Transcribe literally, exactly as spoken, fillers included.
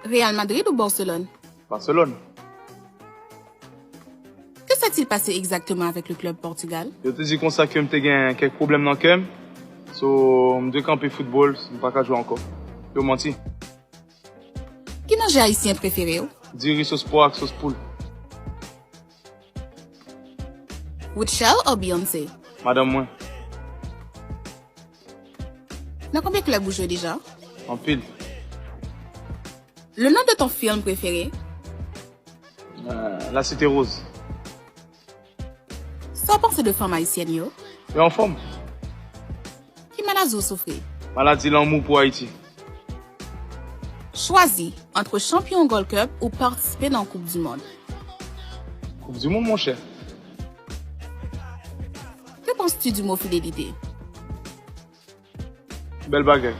Real Madrid ou Barcelone? Barcelone. Que s'est-il passé exactement avec le club Portugal? Yo te di konsa ke m te gen kèk pwoblèm nan kè m. So, m dwe kanpe foutbòl, m pa ka jwe ankò. Yo manti. Ki manje ayisyen prefere w? Diri sos pwa ak sos poul. Rutshelle ou Beyoncé? Madanm mwen. Nan konbyen klèb ou jwe deja? Anpil. Le nom de ton film préféré? Euh, La Cité Rose. Sa w panse de fanm ayisyèn yo? Yo anfòm. Ki maladi w soufri? Maladi lanmou pou Ayiti. Chwazi entre chanpyon Gold Cup ou patisipe nan Koup di Mond. Koup di Mond, monchè. Que penses-tu du mot fidélité? Bèl bagay.